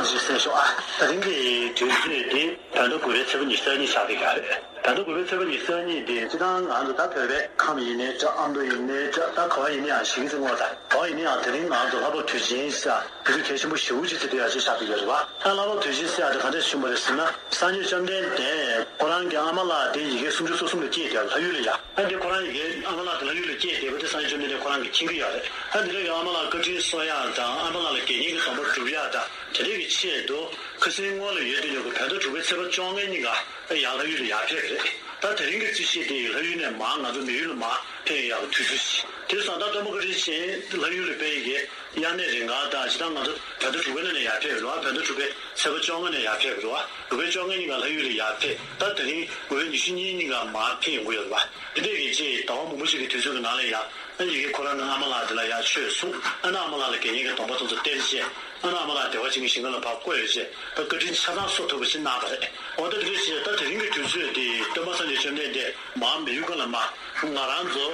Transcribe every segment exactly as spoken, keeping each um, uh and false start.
ཞིག་གསན་ཤོག་ཨ། ད་རིང་གི་དུས་ཚོད་འདི་བོད་ཟླ་དགུ་པའི་ཚེས་པ་ཉི་ཤུ་རྩ་གཉིས་ཆགས་བསྡད་ཀྱི་རེད། བོད་ཟླ་དགུ་པའི་ཚེས་པ་ཉི་ཤུ་རྩ་གཉིས་འདི་སྤྱིར་བཏང་ང་ཚོ་ད་བོད་པའི་ཁམས་ཡིན་ནའི་འདྲ། ཨ་མདོ་ཡིན་ནའི་འདྲ། ད་ག་བ་ཡིན་ནའི་ཡང་ཞིག་ཟེར་ངོ་ད། ག་བ་ཡིན་ནའི་ཡང་དེ་རིང་ང་ཚོ་ལྷ་བབས་དུས་ཆེན་ཟེར་དུས་ཚོད་གལ་ཆེན་པོ་ཞེ་པོ་ཅིག་ཅིག་དེ་ཡང་ཅིག་ཆགས་བསྡད་ཀྱི་རེད་བ། ད་ལྷ་བབས་དུས་ཆེན་ཟེར་ཡ་དེ་ག་འདྲས་བྱུང་བ་རེད་ཟེར་ན། སངས་རྒྱས་བཅོམ་ལྡན་འདས་ཁོ་རང་གི་ཨ་མ་ལགས་དེ་ཡི་གེ་སུམ་ཅུ་སོ་གསུམ་ལ་སྐྱེས་དེ་ལྷ་ཡུལ་ལ་ཡ། ཨ་འདི་ཁོ་རང་ཡི་གེ་ཨ་མ་ལགས་དེ་ལྷ་ཡུལ་ལ་སྐྱེས་བསྡད་པ་དེ་སངས་རྒྱས་བཅོམ་ལྡན་འདས་ཁོ་རང་གིས་མཁྱེན་གྱི་ཡོད་རེད། ཨ་འདི་འདྲ་གི་ཨ་མ་ལགས་བཀའ་དྲིན་གསོ་ཡག་དང་ཨ་མ་ལགས་ལ་དགེ་བསྙེན་གྱི་སྡོམ་པ་སྒྲུབ་ཡག་དང་དེ་འདྲ་གི་ཆེད་དུ་ཁ་སང་སྔོན་ལ་ཡོད་དུས་ཉོ་གི་བོད་ཟླ་དྲུག་པའི་ཚེས་པ་བཅོ་ལྔ་ཉིན་ཀ་ཨ་ཡང་ལྷ་ཡུལ་ལ་ཡར་ཕེབས་རེད། ད་དེ་རིང་གི་རྩིས་བཤེར་དེ་ལྷ་ཡུལ་ནས་མར་ང་ཚོ་མི་ཡུལ་ལ་མར་ཕེབས་ཡག་གི་དུས་ཚོད་ཅིག་དེ་སོང་ད་སྟོན་པ་བཀའ་དྲིན་ཅན་ལྷ་ཡུལ་ལ་ཕེབས་ཡི་གེ་དབྱར་གནས་རིང་ག་དང་ཇི་ལྟར་ང་ཚོ་བོད་ཟླ་དྲུག་པའི་ནང་ནས་ཡར་ཕེབས་རེད་བ། བོད་ཟླ་དྲུག་པའི་ཚེས་པ་བཅོ་ལྔ་ནས་ཡར་ཕེབས་རེད་བ། དྲུག་པའི་བཅོ་ལྔ་ཉིན་ཀ་ལྷ་ཡུལ་ལ་ཡར་ཕེབས། ད་དེ་རིང་དགུ་པའི་ཉི་ཤུ་གཉིས་ཉིན་ཀ་མར་ཕེབས་ཡོང་གི་ཡོད་རེད་བ། དེ་འདྲས་ཀྱི་རྗེས་ཟླ་བ་མང་པོ་ཞིག་གི་དུས་ཚོད་ཀྱི་ནང་ལ་ཡང་ཨ་ཡི་གེ་ཁོ་རང་གི་ཨ་མ་ལགས་དེ་ལ་ཡང་ཆོས་གསུངས། ཨ་ནི་ཨ་མ་ལགས་ལ་དགེ་བསྙེན་གྱི་སྡོམ་པ་དེ་ཚོ་སྟེར་བྱས། ཨ་ནི་ཨ་མ་ལགས་བདེ་བ་ཅན་གྱི་ཞིང་ཁམས་ལ་ཕར་བཀོད་ཡོད་ཅེས་ད་བཀའ་དྲིན་ཆ་ཚང་གསོ་ཐུབ་པ་ཞིག་གནང་བ་རེད། འོ་ད་དེ་འདྲས་བྱས་ད་དེ་རིང་གི་དུས་ཚོད་འདི་སྟོན་པ་སངས་རྒྱས་བཅོམ་ལྡན་འདས་མར་མི་ཡུལ་གང་ལ་མར། ང་རང་ཚོ་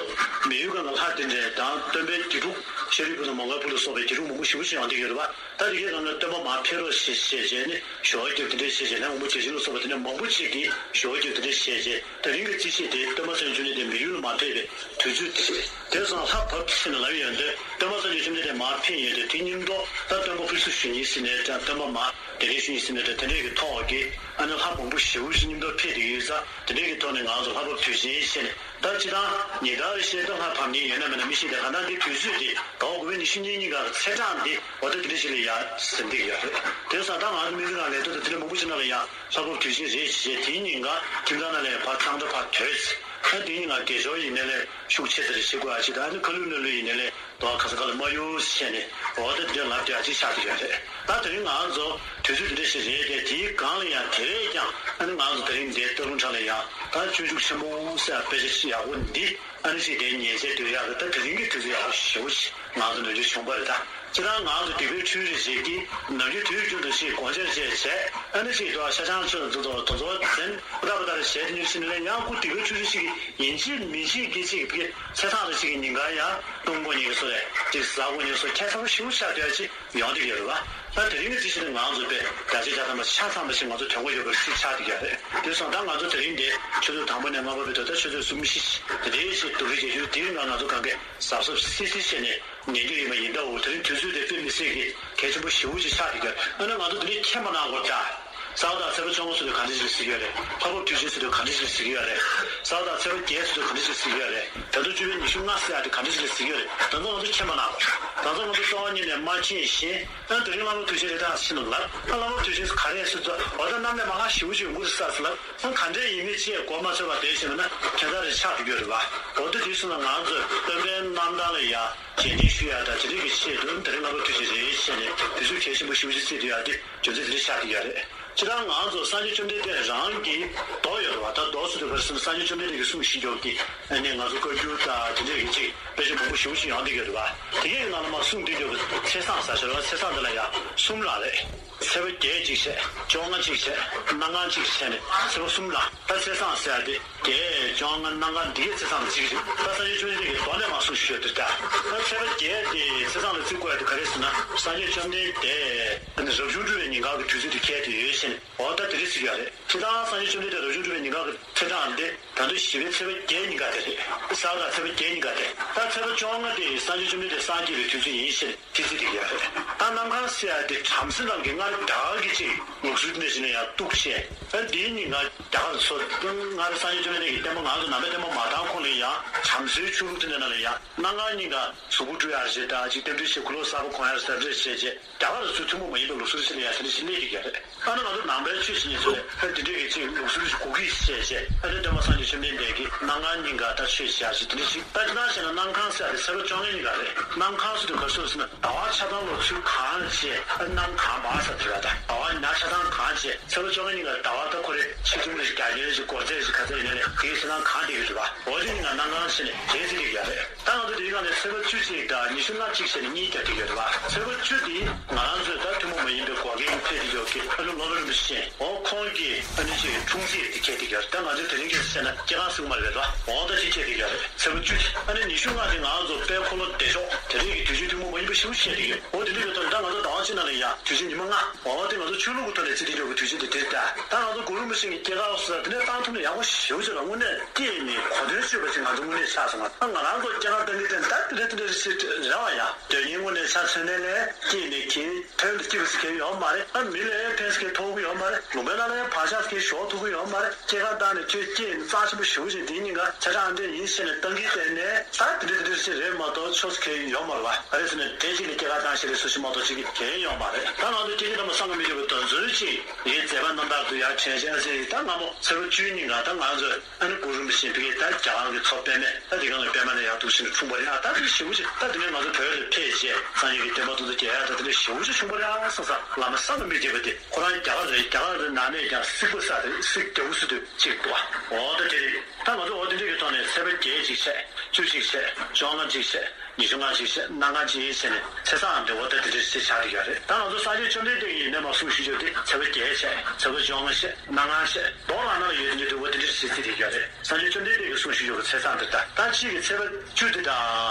མི་ཡུལ་གང་གི་ལྷ་དེ་འདྲས་དང་སྟོན་པའི་དགེ་ཕྲུག་ཤཱ་རིའི་བུ་དང་མོའུ་འགལ་བུ་ལ་སོགས་པའི་དགེ་ཕྲུག་མང་པོ་ཞེ་པོ་ཅིག་ཡོང་བསྡད་ཡོད་རེད་བ། ད་དེ་གའི་སྒང་ལ་སྟོན་པ་མར་ཕེབས་རོགས་ཞེས་བྱས་བྱས་ནས་ཞུ་བ་རྒྱབ་དེ་འདྲས་བྱས་བྱས་ནས་དབང་པོ་བརྒྱ་བྱིན་ལ་སོགས་པ་དེ་འདྲས་མང་པོ་ཅིག་གིས་ཞུ་བ་རྒྱབ་དེ་འདྲས་བྱས་བྱས་དེ་རིང་གི་རྩིས་བཤེར་དེ་སྟོན་པ་སངས་རྒྱས་བཅོམ་ལྡན་འདས་མི་ཡུལ་ལ་མར་ཕེབས་པའི་དུས་ཚོད་དེ་རེད། དེ་སོང་ལྷ་བབས་ཟེར་ནས་ལབ་ཡོད་འདི་སྟོན་པ་སངས་རྒྱས་བཅོམ་ལྡན་འདས་མར་ཕེབས་ཡོད་དེ་དེ་སྙིང་ཏོག་ད་སྟོན་པ་ཕུན་ཚོགས་ཞུ་ཉིན་ཟེར་ནས་ཀྱང་སྟོན་པ་མར་གདན་འདྲེན་ཞུ་ཉིན་ཟེར་ནས་དེ་འདྲས་ཀྱི་ཐོག་གི་ཨ་ནི་ལྷ་མང་པོ་ཞེ་པོ་ཞིག་སྙིང་ཏོག་ཕེབས་བསྡད་ཡོད་ས་དེ་འདྲས་ཀྱི་ཐོག་ནས་ང་ཚོ་ལྷ་བབས་དུས་ཆེན་བྱས་ནས། ད་སྤྱིར་བཏང་ཉིན་ལྟར་བཤད་ན་ལྷ་བབས་ཉིན་ཡོད་ན་མེད་ན་མི་ཤེས་ཏེ་གང་ལྟར་འདི་དུས་ཚོད་འདི་ཟླ་བ་དགུ་པའི་ཉི་ཤུ་གཉིས་ཉིན་གང་གི་ཚེས་གྲངས་འདི་འོ་ད་དེ་འདྲ་ཞིག་ལ་ཡ་ཟིན་བསྡད་ཡོད་རེད། དེ་སོང་ད་ང་ཚོ་མི་ཚེ་ནང་ལས་དོན་དང་དེ་འདྲ་མང་པོ་ཞིག་ནང་ལ་ཡ་ལྷ་བབས་དུས་ཆེན་རེད་ཞེས་བྱས་དེའི་ཉིན་གང་ཁྱིམ་ཚང་ནང་ལ་ཡ་ཕར་གཙང་སྦྲ་ཕར་དོད། ད་དེའི་ཉིན་གང་དགེ་སྦྱོར་ཡིན་ནའི་ལས་ཤུགས་ཆེ་ཙམ་རེ་བྱེད་དགོས་ཨ་ཅེ་ད་ཨ་ནི་ཁ་ལུད་ལ་ལུད་ཡིན་ནའི་ལས་དོ་ག་ས་ག་ལ་མ་གཡུག་བྱས་ནས་འོ་ད་དེ་འདྲ་ལབ་བསྡད་ཨ་ཅེ་ཆགས་བསྡད་ཡོད་རེད། ད་དེ་རིང་ང་ཚོ་དུས་ཚོད་དེ་འདྲ་ཞིག་རེད་དེ་དེའི་སྒང་ལ་ཡང་དེ་བས་ཀྱང་ཨ་ནི་ང་ཚོ་དེ་རིང་འདིར་སྟག་ལུང་ཁྲ་ལ་ཡང་ད་སྤྱོད་འཇུག་ཆེན་པོ་ཟེར་དཔེ་ཆ་ཞིག་ཡག་པོ་འདི་ཨ་ནི་ཞིག་དེ་ཉན་ཆེད་སྡོད་ཡག་གི་ད་དེ་རིང་གི་དུས་ཚོད་ཡག་པོ་ཞེ་པོ་ཞིག་ང་ཚོ་ནམ་རྒྱུན་བྱུང་བ་རེད་ད། ཅི་ལྟར་ང་ཚོ་སྡིག་པའི་འཁྲུལ་རེ་བྱེད་ཀྱི་ནམ་རྒྱུན་དུས་རྒྱུན་དུ་ཞིག་སྒོ་འབྱེད་བྱས་བྱས་ཨ་ནི་ཞིག་དུ་ཤ་ཆང་ཆུ་དུ་དུ་དུ་ཚོ་འཛིན་པ་ད་པ་ད་རེ་བྱས་དེ་ཉིན་ཞིག་ནས་ཡང་ཁུ་སྡིག་པའི་འཁྲུལ་རེ་ཞིག་ཡིན་གཅིག་མིན་གཅིག་གི་ཅིག་གི་ཚེ་སང་རེ་ཞིག་གི་ཉིན་གང་ཡང་བཏུང་དགོས་ཉིན་གི་སོ་རེ་ཅིག་ཟ་དགོས་ཉིན་སོ་ཁྱད་མཚར་པོ་ཞེ་པོ་ཆགས་བསྡད་ཅིག་ཡོང་བསྡད་ཡོད་རེད་བ། ད་དེ་རིང་གི་རྩིས་ཆེན་ནི་ང་ཚོ་དཔེ་བརྒྱ་ཆ་བརྒྱ་ཐམ་པ་ཆ་ཚང་བ་ཞིག་ང་ཚོ་དོན་གོ་ཡོད་པར་རྩིས་ཆགས་བསྡད་ཡོད་རེད། དེ་སོང་ད་ང་ཚོ་དེ་རིང་འདི་ཆུ་ཚོད་དང་པོ་ནས་ལྔ་པ་བར་དུ་ད་ཆུ་ཚོད་གསུམ་བཞི་དེ་འདྲའི་ཞིག་སྡུག་རུས་བྱེད་རྒྱུ་དེའི་ནང་ང་ཚོ་གང་གས་གཟབ་གཟབ་སིལ་སིལ་བྱས་ནས་ཉན་རྒྱུ་ཡིན་པ་ཡིན་ད་འོ་དེ་རིང་དུས་ཚོད་དེ་དཔེ་མི་སྲིད་ཀྱི་གལ་ཆེན་པོ་ཞེ་པོ་ཅིག་ཆགས་བསྡད་ཡོད་རེད། ཨ་ནི་ང་ཚོ་དེ་རིང་མཁྱེན་པ་གནང་དགོས་ད། གཟའ་ཟླ་ཚེས་པ་བཅོ་ལྔ་ཚོ་དུས་ག་འདྲ་ཞིག་ལ་གཟིགས་ཡོད་རེད། ལྷ་བབས་དུས་ཆེན་ཚོ་དུས་ག་འདྲ་ཞིག་ལ་གཟིགས་ཡོད་རེད། གཟའ་ཟླ་ཚེས་པ་བརྒྱད་ཚོ་དུས་ག་འདྲ་ཞིག་ལ་གཟིགས་ཡོད་རེད། ད་དུང་བཅུ་པའི་ཉི་ཤུ་ལྔ་ཟེར་ཡག་དེ་ག་འདྲ་ཞིག་ལ་གཟིགས་ཡོད་རེད། ད་ཚོ་ང་ཚོ་མཁྱེན་པ་གནང་དགོས། ད་ཚོ་ང་ཚོ་རྩ་བ་ཉིད་ནས་མ་མཁྱེན་ཞིང་ཨ་དེ་རིང་ལྷ་བབས་དུས་ཆེན་རེད་ད་ཟེར་ནས་ལབ། ཨ་ལྷ་བབས་དུས་ཆེན་ཟེར་ག་རེ་ཟེར་ཚོ་འོ་ད་གནམ་ལས་མར་ལྷག་ཞེ་པོ་ཅིག་ཡོང་གི་རེད་ས་ཟེར་ལབ། ཨ་ག་འདྲས་ཡིན་མིན་ཅེས་གོ་མ་ཆོད་པ་བསྡད་ཤེས་ན་ཁྱད་མཚར་རེ་ཆགས་ཀྱི་ཡོད་རེད་བ། འོ་ད་དུས་སུ་ན་ང་ཚོས་སྟོན་པའི་རྣམ་ཐར་ལ་ཡ་རྗེས་དྲན་ཞུ་ཡ་ད་དེ་རིང་གི་ཆེད་དུ་དེ་རིང་ལྷ་བབས་དུས་ཆེན་རེད་བྱས་ནས་དུས་ཚོད་གལ་ཆེན་པོ་ཞེ་པོ་ཅིག་བརྩིས་བསྡད་ཡ་དེ། རྒྱུ་མཚན་དེ་འདྲ་ཆགས་ཀྱི་ཡོད་རེད། སྤྱིར་བཏང་ང་ཚོ་སངས་རྒྱས་བཅོམ་ལྡན་འདས་རང་གི་མདོ་ཡོད་རེད་བ། ད་མདོ་ཚུལ་དུ་བར་གསུམ་སངས་རྒྱས་བཅོམ་ལྡན་འདས་ཀྱིས་གསུངས་བཞིན་འཇོག་གི་ཨ་ནི་ང་ཚོ་བཀའ་འགྱུར་དང་དེ་འདྲས་ཀྱི་ཅིག་དཔེ་ཆ་མང་པོ་ཞེ་པོ་ཅིག་ཡོང་བསྡད་ཡོད་རེད་བ། དེ་གའི་ནང་ལ་མར་གསུངས་བསྡད་ཡོད་པའི་ཚེས་བཟང་ཟེར་ཞོར་བ་ཚེས་བཟང་འདི་ལ་ཡང་གསུམ་རང་རེད། ཚེས་པ་བརྒྱད་གཅིག་བྱས། བཅོ་ལྔ་གཅིག་བྱས། གནམ་གང་གཅིག་བྱས་ནས་ཚེས་པ་གསུམ་རང་ད་ཚེས་བཟང་ཟེར་ཡ་དེ། བརྒྱད་བཅོ་ལྔ་གནམ་གང་འདི་གའི་ཚེས་བཟང་ལ་བརྩི་གི་རེད། ད་སངས་རྒྱས་བཅོམ་ལྡན་འདས་ཀྱིས་མདོ་ནས་མར་གསུངས་ཞུས་ཡོད་དེ་ད། ད་ཚེས་པ་བརྒྱད་དེ་ཚེས་བཟང་ལ་བརྩི་དགོས་ཡ་དེ་ག་རེ་ཟེར་ན་སངས་རྒྱས་བཅོམ་ལྡན་འདས་ཨ་ནི་རབ་བྱུང་སྒྲུབ་པའི་ཉིན་གང་གི་དུས་ཚོད་དེ་ཁེལ་བསྡད་ཡོད་ཕྱིན་འོ་ད་དེ་རེད་ཟེར་གྱི་ཡོད་རེད། སྤྱིར་བཏང་སངས་རྒྱས་བཅོམ་ལྡན་འདས་རབ་བྱུང་སྒྲུབ་པའི་ཉིན་གང་གི་ཚེས་གྲངས་འདི་ད་དུང་བཞི་པའི་ཚེས་པ་བརྒྱད་ཉིན་ག་དེ་རེད། གཟའ་ཟླ་ཚེས་པ་བརྒྱད་ཉིན་ག་དེ། ད་ཚེས་པ་བཅོ་ལྔ་དེ་སངས་རྒྱས་བཅོམ་ལྡན་འདས་སངས་རྒྱས་པའི་དུས་ཚོད་ཡིན་ཕྱིན། དེ་ཚིག་དེ་ཡོད་རེད། ད་གནམ་གང་ཟེར་ཡ་དེ་བྲམ་ཟེ་རྣམས་ཀྱིས་སྔར་རྒྱ་གར་གྱི་ཅིག་ལུགས་སྲོལ་དེ་འདྲ་ཞིག་ལ་ཡང་གཏུགས་བྱས། ཨ་འདིའི་ཉིན་གང་རྒྱ་གར་ཚོ་སྔར་སངས་རྒྱས་བཅོམ་ལྡན་འདས་ཀྱི་བསྟན་པ་ང་ཚོ་ནང་པའི་བསྟན་པ་མ་དར་གོང་ལ་ཡང་བྲམ་ཟེའི་ཆོས་ལུགས་དེ་འདྲ་ནང་ལ་ཡང་གནམ་གང་ཉིན་གང་གཟུགས་པོ་བཀྲུ་ཡག་རེད་ད་ཅིག་རྟེན་འབྲེལ་བྱེད་གོས་ལོག་གསར་པ་གོན་ཡག་རེད་ད་འདྲ་བྱས་རྗེས་རྒྱ་གར་ཚོ་ཐུན་མོང་མ་ཡིན་པའི་ལུགས་སྲོལ་ཞིག་ལ་ཡང་དེ་འདྲ་ཞིག་སླེབས་ཀྱི་ཡོད་རེད། ཨ་ནི་ང་ཚོ་ནང་པའི་ཆོས་ཞིག་ཡིན་ཚུལ་ལས་ཨ་འདི་འདྲའི་གི་ཅིག་ལུགས་སྲོལ་ཞིག་གོ་གི་བྱས་བྱས་ཨ་འདི་སྟོན་པ་སངས་རྒྱས་བཅོམ་ལྡན་འདས་ཀྱིས་གནམ་གང་ཉིན་གང་ད་ཆོས་བྱ་ཞིག་དེ་འདྲ་ཞིག་ད་ཅི་ལྟར་བྱས་ན་གནམ་གང་ཟེར་ཡ་དེ་ཚེས་པ་བཅོ་ལྔའི་ཉིན་གང་རེད། གནམ་གང་ཟེར་དུས་ག་སོ་ཟེར་ན་ཟླ་བ་ཆ་ཚང་ལོ་ཚུལ་གང་བྱས་ཨ་གནམ་གང་བ་ཟེར་དེ་རེད་ད། ཟླ་བ་ཉ་ཆ་ཚང་གང་བྱས་ཚེས་པ་བཅོ་ལྔའི་ཉིན་གང་ཟླ་བ་ད་ཁོ་རེ་ཆིག་ཆུང་རེ་རྒྱ་རྒྱལ་རེ་སྒོར་རྫས་རེ་ག་ཚད་ཡིན་ན་ལས་དེའི་ཚེས་གྲངས་གང་བསྡད་ཀྱི་འདུག་བ། འོ་དེ་ཉིན་གང་གནམ་གང་བྱས་ནས་དེའི་ཚེས་གཅིག་ཡོད་རེད། ད་ང་ཚོ་དེ་རིང་ནང་ནས་ཚེས་པ་བཅུ་གཅིག་དང་ཉི་ཤུ་ལྔ་གཅིག་བྱས་ནས་གཉིས་བརྒྱབ་བསྡད་ཡོད་རེད་བ། ཚེས་པ་བཅུ་དེ་ང་རང་ཚོས་ད་ཐུན་མོང་མ་ཡིན་པའི་འགོག་རྐྱེན་ཕེབས་བསྡད་ཡོད་ཀྱི་ཨ་ནི་སློབ་དཔོན་རིན་པོ་ཆེ་ཅན། འོ་ཁོང་གིས་ཨ་ནི་ཅིག་འཁྲུངས་ཚེས་དེ་འཁེལ་བསྡད་ཡོད་རེད། ད་ང་ཚོས་དེ་རིང་གི་བཤད་ན་སྐྱེ་གང་སྲིང་མ་རེད་བ། འོ་ད་ཅིག་འཁེལ་བསྡད་ཡོད་རེད། ཚེས་པ་བཅུ་དེ་ཨ་ནི་ཉི་ཤུ་ལྔ་དེ་ང་རང་ཚོ་དཔལ་འཁོར་ལོ་བདེ་མཆོག་དེ་རིང་གི་དུས་ཆེན་ཐུན་མོང་མ་ཡིན་པ་ཞིག་བཤད་བསྡད་ཡོད། འོ་དེ་འདྲ་ཡོད་ད་ད་ང་ཚོ་ཟླ་བ་ ཕྱི་ནང་ལ་ཡ་དུས་ཆེན་ཉི་མ་ལྔ། འོ་དེ་ང་ཚོ་ཆོས་ལུགས་ཀྱི་ཐོག་ནས་བརྩི་དུས་སྐབས་ཀྱི་དུས་ཆེན་དེ་དེ་རེད་ད། ད་ང་ཚོ་གུ་རུ་རིན་པོ་ཆེ་གི་སྐྱེས་སྐར་སོགས་དེ་འདྲ་བཏང་ཐུབ་ན་ཡག་པོ་ཞེ་པོ་ཅིག་ལ་དངོས་གནས་སྐྱེས་ནས་གོ་དོན་ཆོད་པ་ཞིག་ང་ཚོ་དངོས་གནས་ཆགས་སོང་ང་། ད་ང་རང་ཚོ་སྐྱེས་སྐར་བཏང་གི་དེ་ད་དེ་འདྲ་དེ་འདྲ་རེད་ཟེར་རེད་བ་ཡ། དོན་སྙིང་དངོས་གནས་ཆ་མཚོན་ནས་ལས་སྐྱེས་ནས་གིན་དོན་དུ་སྐྱེས་པ་ཟེར་མཁན་ཡོད་མ་རེད། ཨ་མི་ལ་ཕན་ཟེར་མཁན་ཐོབ་གི་ཡོད་མ་རེད། ལུང་པའི་ནང་ལ་ཡང་བག་ཆགས་ཟེར་མཁན་ཞོག་ཐུབ་གི་ཡོད་མ་རེད། སྐྱེས་སྐར་བཏང་ནས་ཁྱོད་སྐྱེས་ནས་རྩ་ཆེན་པོ་ཞེ་པོ་ཅིག་དེའི་ཉིན་ཀ་ཆ་ཆ་ཨ་འདྲས་ཡིན་ཟེར་ནས་བཏང་གི་བསྡད་ནས་ད་དེ་འདྲ་དེ་འདྲ་ཞིག་རེད་མ་གཏོགས་ཆོས་ཟེར་མཁན་ཡོད་མ་རེད་བ། ཨ་རེད་ཟེར་ནས་དེ་གཅིག་ལ་སྐྱེས་སྐར་བཏང་ཞེས་རེད་ཟེར་ཞིག་མ་གཏོགས་གཅིག་གི་གལ་ཡོད་མ་རེད། ད་ང་ཚོ་སྐྱེས་ཆེན་དམ་པ་སངས་རྒྱས་མི་བསྐྱོད་པའི་དོན་ཚུལ་ཅིག་ངའི་མཛད་པ་རྣམ་ཐར་དུ་ཡར་དྲན་བྱས་ཟེར་ཡིན། ད་སྔ་མོ་ཚེས་པ་བཅུའི་ཉིན་ཀ་ད་ང་ཚོས་ཨ་ནི་གུ་རུ་རིན་པོ་ཆེ་ཕ་གིར་ད་རྒྱ་གར་གྱི་མཚོ་པདྨའི་ད་དེ་ག་ལ་པདྨ་ལ་ཡར་འདུག་ཕྱིན་ནས་འཁྲུངས་པ་རེད། ཨ་ད་དེ་ཞེ་པོ་ཅིག་ད་དེ་ནས་ང་ཚོ་བོད་ལ་ཕེབས་རྗེས་སངས་རྒྱས་ཀྱི་བསྟན་པ་དེ་ཚོ་རྒྱས་ཡ་ད་དེ་འདྲ་ཞེ་པོ་ཅིག་བྱུང་བ་རེད། ཨ་བསམ་ས་བླ་མ་སངས་རྒྱས་མི་བསྐྱོད་པ་དེ་ཁོ་རང་རྒྱ་གར་རེད། རྒྱ་གར་རེད་ནང་ནས་ཀྱང་སིག་པ་ས་རེད། སིག་རྒྱ་བོ་སུ་དུ་ཅིག་འདུག་ཨ། འོ་ད་དེ་རེད། ད་ང་ཚོ་འོ་དེ་འདྲ་གི་ཐོག་ནས་ཚེས་པ་བརྒྱད་ཅིག་བྱས། བཅུ་གཅིག་བྱས། བཅོ་ལྔ་ཅིག་བྱས། ཉི་ཤུ་ལྔ་ཅིག་བྱས། ལྔ་ཅིག་བྱས་ནས་ཚེས་བཟང་འདྲ་བོ་ད་དེ་འདྲ་ཞིག་ཆགས་བསྡད་ཡོད་རེད། ད་ང་ཚོ་སངས་རྒྱས་བཅོམ་ལྡན་འདས་ཀྱིས་ཡིན་ནའི་མར་གསུང་ཞུས་ཡོད་དེ་ཚེས་པ་བརྒྱད་བྱས། ཚེས་པ་བཅོ་ལྔ་བྱས། ལྔ་བྱས། མདོ་ལ་ནང་ལ་ཡོད་དེ་འདྲ་འདྲ་བོ་དེ་འདྲ་ཞིག་བརྩི་བསྡད་ཡོད་རེད། སངས་རྒྱས་བཅོམ་ལྡན་འདས་ཀྱིས་གསུང་ཞུས་ཡོད་པའི་ཚེས་བཟང་འདི་ད་ད་གཅིག་གི་ཚེས་པ་བཅུ་དེ་དང་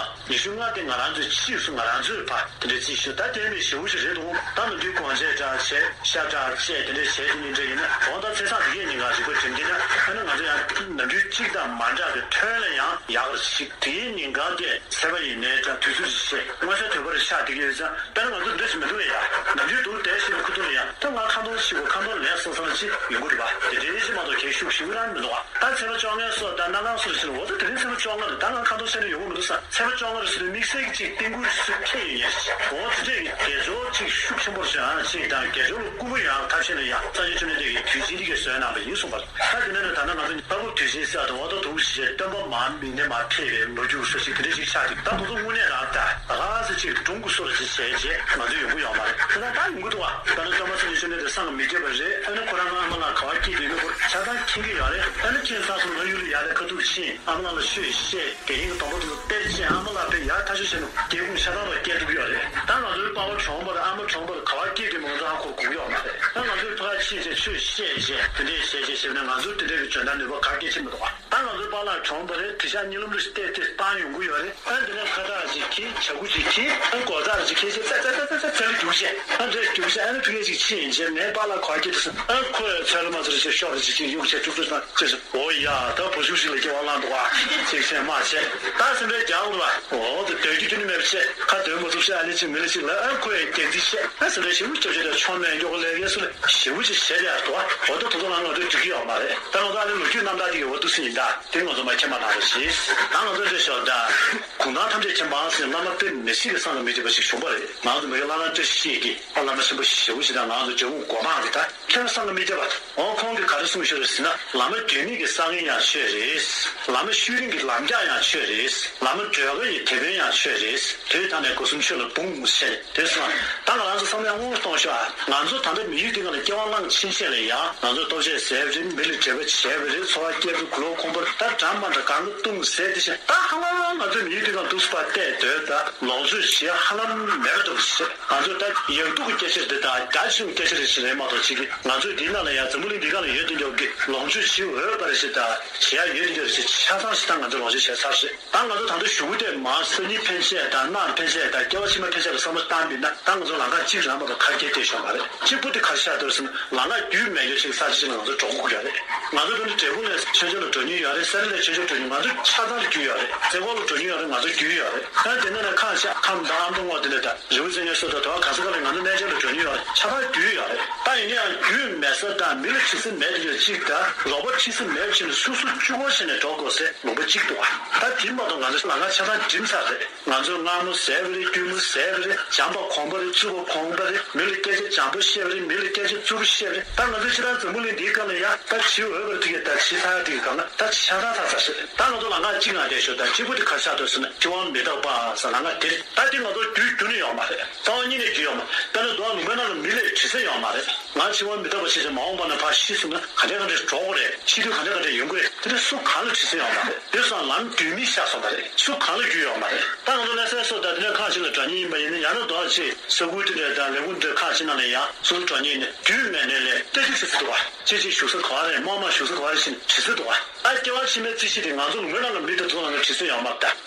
ཉི་ཤུ་ལྔ་དེ་ང་རང་ཚོའི་ཕྱིས་སུ་ང་རང་ཚོའི་ཕ་དེ་འདྲ་རྩིས་ཞུ་ད་དེ་ནི་ཞེ་པོ་ཞིག་རེད་འདུག་ད་ནམ་རྒྱུན་གོང་ཆེ་འདྲ་བྱས་ཤ་འདྲ་བཅད་དེ་འདྲ་བྱས་དེ་ནི་འདྲ་ཡིན་ན་འོ་ད་ཚེས་བཟང་དེ་གའི་ཉིན་གང་རིག་པ་སྒྲིམ་དེ་ན་ཨ་ནི་ང་ཚོ་ཡང་ནམ་རྒྱུན་གཅིག་དང་མ་འདྲ་གི་ཐོན་ལ་ཡང་ཡག་རེ་ཞིག་དེའི་ཉིན་གང་དེ་ཚེས་པ་ཡིན་ནའི་ཀྱང་དུས་ཚོད་ཅིག་བྱས་མངོན་གསལ་དོད་པོ་རེ་ཆགས་བསྡད་ཀྱི་ཡོད་ཙང་དཔེར་ན་ང་ཚོ་འདི་འདྲ་ཞིག་མི་འདུག་གས་ཡ། ནམ་རྒྱུན་འདུག་བསྡད་ཞིག་ལ་ཁུ་ཐུག་ལ་ཡ་ད་ང་ཁ་འདོན་ཞིག་གོ་ཁ་འདོན་ལས་སོང་སོང་ལ་ཅི་ཡོང་གི་རེད་པ། དེ་འདྲའི་ཞིག་མ་གཏོགས་གལ་ཤུགས་ཞིག་རང་མི་འདུག་ག་ད་ཚེས་པ་བཅོ་ལྔའི་སོ་ད་ན་གང་སོ་ཞིག་ལ་འོ་ད་དེ་རིང་ཚེས་པ་བཅོ་ལྔ་རེད། ད་ང་ཁ་འདོན་བྱས་ན་ཡོང་གི་མི་འདུག་ས། ཚེས་པ་བཅོ་ལྔ་རེད་ཟེར་དུས་དམིགས་བསལ་གྱི་ཅིག་རྟེན་སྐུ་སུ་ཕེབས་ཡོད་ཉེ་ཞིག་འོ་དེ་འདྲའི་དགེ་སྦྱོར་ཅིག་ཤུགས་ཆེན་པོ་བྱས་ཨ་ཅིག་དང་དགེ་སྦྱོར་ལ་བསྐུལ་མ་ཡང་ཐབས་ཤེས་ན་ཡང་སངས་རྒྱས་བཅོམ་ལྡན་འདས་ཀྱིས་དུས་ཆེན་འདི་གའི་བཟོས་གནང་བ་ཡིན་གསུངས་པ་རེད། ད་དེ་ནས་ནི་ད་ལྟ་ང་ཚོ་ལྷ་བབས་དུས་ཆེན་ཟེར་དང་འོ་ད་དུ་ཞེས་སྟོན་པ་མར་མི་ནས་མར་ཕེབས་པའི་ལོ་རྒྱུས་སོགས་ཅིག་དེ་འདྲ་ཞིག་ཆགས་ཏེ་ད་དུ་ཚོ་དངོས་གནས་རང་ད་རང་ཟེར་ཅིག་སྒྲུང་གི་སོ་ལ་ཅིག་བྱས་རྗེས་ང་ཚོ་ཡོང་གི་ཡོད་མ་རེད། ད་ད་ཡོང་གི་འདུག་བ། ད་ནི་སྟོན་པ་སངས་རྒྱས་བཅོམ་ལྡན་འདས་སངས་མི་རྒྱས་པ་རེད། ཨ་ནི་ཁོ་རང་གི་ཨ་མ་ལགས་ག་བ་སྐྱེས་དུས་ནི་ཁོ་ཆ་ཚང་མཁྱེན་གྱི་ཡོད་རེད། ཨ་ནི་མཁྱེན་ཚར་སོང་ན་གཡུལ་ལ་ཡར་ལ་ཁ་ཐུག་ཕྱིན་ཨ་མ་ལགས་ལ་ཆོས་བཤད་དགེ་རྒན་གྱི་སྡོམ་པ་དེ་ཚོ་སྟེར་བྱས་ཨ་མ་ལགས་དཔེ་ཡར་ཐག་གཅོད་བྱས་ནས་སྐྱེ་ཁུངས་ཆ་ཚང་ལ་སྐྱེལ་ཐུབ་ཀྱི་ཡོད་རེད། ད་ང་ཚོའི་པ་ཕ་གྲོངས་པ་རེད། ཨ་མ་གྲོངས་པ་རེད། ག་བ་སྐྱེས་དུས་མང་ཚོགས་ཧ་གོ་གི་ཡོད་མ་རེད། ད་ང་ཚོའི་ཕ་ཕྱིན་བྱས་ཆོས་བཤད་བྱས་དེ་འདྲས་བྱས་བྱས་ཞེས་ནས་ང་ཚོར་དེ་འདྲས་ཀྱི་འཇོན་ཐང་ནུས་པ་ག་གེ་ཅིག་མི་འདུག་ག་ད་ང་ཚོའི་པཱ་ལགས་གྲོངས་པ་རེད། དེ་ཤག་གཉིད་ལམ་རེ་བལྟས་ཏེ་བཏང་ཡོང་གི་ཡོད་རེད། ཨ་འདི་ནས་ཁ་བཏགས་ཅིག་གིས་བྱ་ཁུ་ཅིག་གིས་ཨ་སྒོ་བརྡ་ཅིག་ཁྱེར་བྱས་ཙ་ཙ་ཙ་ཙ་ཙ་ལ་རྒྱུགས་བྱས་ཨ་འདྲས་རྒྱུགས་བྱས་ཨ་ནི་ཕ་གི་ཅིག་ཕྱིན་ཡིན་བྱས་ངའི་པཱ་ལགས་ག་བ་སྐྱེས་དུས་སུ་ཨ་ཁོས་ཚལ་ལ་མ་ཚུར་ཞིག་ཤོག་རེ་ཅིག་ཅིག་གཡུགས་བྱས་ཀྲུག་ཀྲུག་བཏང་ཅེས་སོ། འོ་ཡ་ད་བུ་ཤུགས་ཤིག་ལ་སྐྱེ་བ་བླངས་འདུག་ཨ་ཅིག་བྱས་མ་བྱས་ད་སེམས་པའི་རྒྱག་འདུག་ཨ། འོ་ད་སྡོད་རྒྱུ་ཁྱོན་ནས་མེད་པ་བྱས་ཁ་སྡོད་མ་ཐུབ་བྱས་ཨ་ལེ་ཅིག་མི་ལེ་ཅིག་ལ་ཨ་ཁོས་རྒྱག་རྩིས་བྱས་ཨ་སེམས་པའི་ཞེ་པོ་སྐྱོ་སྐྱོ་དང་ཆོ་མེད་མགྱོགས་ལས་ཀའི་སུ་ལ་ཞེ་པོ་ཅིག་བྱས་ཏེ་ཨ་འདུག་ཨ། འོ་ད་དོ་དོ་ལ་ང་ཚོས་འགྲིག་གི་ཡོད་མ་རེད། ད་ང་ཚོ་ཨ་ལེ་ལོ་རྒྱུས་རྣམ་ཐར་དེ་གི་འོ་འདུག་སེ་ཡིན་ད། དེ་ང་ཚོ་མ་མཁྱེན་པ་གནང་རོགས་ཞེས། ད་ང་ཚོ་འདྲ་ཞོག་ད། གུང་ཐང་ཐམས་ཅད་མཁྱེན་པ་ཟེར་བླ་མ་དཔེ་མི་སྲིད་ཀྱི་བསམ་གྱིས་མི་ཁྱབ་པ་ཞིག་བྱུང་བ་རེད། ང་ཚོ་མི་དགེ་བླ་བྲང་བཀྲ་ཤིས་ཀྱིས་ཨ་བླ་མ་ཆེན་པོ་ཞེ་པོ་ཞིག་དང་ང་ཚོ་འབྲས་སྤུངས་སྒོ་མང་གི་ད་མཁྱེན་པ་བསམ་གྱིས་མི་ཁྱབ་པ། འོ་ཁོང་གིས་ག་རེ་གསུངས་ཤོད་རེད་ཟེར་ན། བླ་མ་རྒྱུད་སྨིན་གྱི་ས་ངན་ཡང་ཆོས་རེད། བླ་མ་ཤུལ་རིང་གི་ལམ་རྒྱགས་ཡང་ཆོས་རེད། བླ་མ་སྒྲོལ་དཀར་ཡི་དེད་དཔོན་ཡང་ཆོས་རེད། དུས་ད་ནས་སྒོ་གསུམ་ཆོས་ལ་འབུངས་ཟེར། དེ་སོང་ད་ང་རང་ཚོ་བསམ་བློ་སྔོན་གཏོང་ཤོག་ཨ། ང་ཚོ་ད་ལྟ་མི་ཡུལ་འདི་ག་ལ་སྐྱེ་བ་བླངས་ཕྱིན་ཆད་ལ་ཡང་ང་ཚོས་ལྟོ་ཆས་ཟས་རེད། མི་ལ་འབྲེལ་བ་བྱས་པ་རེད། འཚོ་བ་སྐྱེལ་རུ་གུ་ལོག་ཁོང་པར་ད་འདྲ་མ་འདྲ་གང་ག་བཏུང་ཟས་དེ་བཞིན་ད་ཧ་ལམ་ང་ཚོའི་མི་ཡུལ་འདི་ག་ལ་འདུག་སེ་ཕར་བལྟས་སྡོད་ད་ལོངས་སྤྱོད་བྱེད་ཧ་ལམ་མེད་པ་འདུག་ཟེར། ང་ཚོས་ད་ཡག་སྡུག་གི་སྐད་ཆ་རེད་ད་རྒྱ་ཆེ་བའི་སྐད་ཆ་རེད་ཟེར་རེད་མ་གཏོགས་ཅིག་གིས་ང་ཚོས་འདི་ནང་ལ་ཡང་འཛམ་བུ་གླིང་འདི་ག་ལ་ཡོད་དེ་འདྲ་གི་ལོངས་སྤྱོད་བྱེད་འོས་པ་རེད་ཟེར་ད་བྱེད་ཡ་ཡོད་དེ་འདྲ་རེད་ཟེར་ཆ་ཚང་ཞིག་ད་ང་ཚོས་ལོངས་སྤྱོད་བྱས་ཚར་ཟེར། ད་ང་ཚོ་ད་ལྟ་གཞུག་གུ་དེ་མར་སང་ཉིན་ཕན་ཆད་དང་གནངས་ཕན་ཆད་དང་སྐྱེ་བ་ཕྱི་མ་ཕན་ཆད་ལ་བསམ་བློ་བཏང་བ་ཡིན་ན་ད་ང་ཚོ་ལམ་ཁ་གཅིག་རང་མ་གཏོགས་ག་གེ་བསྡད་ཤོག་མ་རེད། གཅིག་པུ་དེ་ག་རེ་ཆགས་འདུག་ཟེར་ན་ལམ་ཁ་རྒྱུས་མེད་རྒྱུ་ཞིག་ས་ཆ་ཅིག་ལ་ང་ཚོ་འགྲོ་དགོས་ཀྱི་ཡོད་རེད། ང་ཚོ་ད་ནི་འབྲས་སྤུངས་ནས་ཆོས་རྗེ་ལ་འགྲོ་མྱོང་ཡོད་རེད། སེ་ར་ལས་ཆོས་རྗེ་འགྲོ་མྱོང་། ང་ཚོ་ཆ་ཚང་རྒྱུས་ཡོད་རེད། རྩེ་ཁོག་ལ་འགྲོ་མྱོང་ཡོད་རེད། ང་ཚོ་རྒྱུས་ཡོད་རེད། ད་དེ་ནས་ནས་ཁ་ཤས་ཁམས་དང་ཨ་མདོ་སྔོག་དེ་འདྲ་དང་རི་བོ་རྩེ་ལྔའི་སོ་དང་དོ་ག་ས་ག་ལ་ང་ཚོ་གནས་མཇལ་ལ་འགྲོ་མྱོང་ཡོད་རེད། ཆ་ཚང་རྒྱུས་ཡོད་རེད། ད་ཡིན་ན་ཡང་རྒྱུས་མེད་ས་དང་མི་ལ་དྲི་ས་མེད་དེ་ཡོད་གཅིག་དང་རོགས་པ་དྲི་ས་མེད་པ་བྱས་ནས་སོ་སོ་གཅིག་པོ་བྱས་ནས་འགྲོ་དགོས་སའི་ལུང་པ་གཅིག་འདུག་བ། ད་དེ་མ་གཏོགས་ང་ཚོ་ལམ་ཁ་ཆ་ཚང་འགྲིམ་ཚར་རེད། ང་ཚོས་མངར་མོ་ཟས་པ་རེད། སྐྱུར་མོ་ཟས་པ་རེད། བྱམས་པ་གོམས་པ་རེད། རྩུབ་པ་གོམས་པ་རེད། མི་ལ་སྐད་ཆ་བྱམས་པོ་བཤད་པ་རེད། མི་ལ་སྐད་ཆ་རྩུབ་པོ་བཤད་པ་རེད། ད་ང་ཚོ་ཕྱི་ལ་འཛམ་བུ་གླིང་འདིའི་སྒང་ལ་ཡ་ད་བྱེད་འོས་པ་རེད་དེ་གས་ད་བྱེད་ཚར་དེ་གས་གང་ལ་ད་ཆ་ཚང་ཚར་ཚར་ཟེར། ད་ང་ཚོ་ལམ་ཁ་གཅིག་ནང་བསྡད་ཤོག་ད་གཅིག་པུ་དེ་ག་ཆགས་འདུག་ཟེར་ན་ཐེ་ཝན་མི་རྟག་པ་ཟེར་ལམ་ཁ་དེ་རེད། ད་དེ་ང་ཚོ་རྒྱུས་རྒྱུ་ནི་ཡོད་མ་རེད། རྩ་བ་ཉིད་ནས་རྒྱུས་ཡོད་མ་རེད། དཔེར་ན་འདུག་ཨ་ལུང་པའི་ནང་ལ་མི་ལས་དྲི་ས་ཡོད་མ་རེད། ང་ཕྱི་མ་མི་རྟག་པ་ཞིག་ཅིག་མ་འོངས་པ་ན་ཕར་ཤི་སོང་ན་ག་འདྲས་ག་འདྲས་འགྲོ་དགོས་རེད། ཤི་དུས་ག་འདྲས་ག་འདྲས་ཡོང་གི་རེད། དེ་འདྲ་སུ་གང་ལ་དྲི་ས་ཡོད་མ་རེད། དེ་སོང་ལམ་རྒྱུས་མེད་ཆགས་སོང་བ་རེད། སུ་གང་ལ་རྒྱུས་ཡོད་མ་རེད། ད་ང་ཚོ་ལྷ་སའི་སོ་ད་དེ་འདྲ་ཁག་ཅིག་ལ་འགྲོ་མཁན་ཡིན་པ་ཡིན་ན་ཡང་ན་དོ་ཅིག་ས་ཁུལ་དེ་འདྲ་དང་ལས་ཁུངས་དེ་འདྲ་ཁག་ཅིག་ནང་ལ་ཡང་སོ་སོ་འགྲོ་མཁན་ཡིན་ན་རྒྱུས་མེད་ནའི་ལས་སྐད་ཆ་དྲི་ས་འདུག་བ། ཅིག་ཅིག་བཞུགས་ས་ག་བ་རེད། མོག་མོག་བཞུགས་ས་ག་བ་རེད་ཟེར་ནས་དྲི་ས་འདུག་བ། ད་སྐྱེ་བ་ཕྱི་མའི་རྩིས་གཞི་དེ་ང་ཚོ་ལུང་པའི་ནང་ལ་མི་དེ་ཚོ་ལ་ང་ཚོ་དྲི་ས་ཡོད་མ་རེད་ད།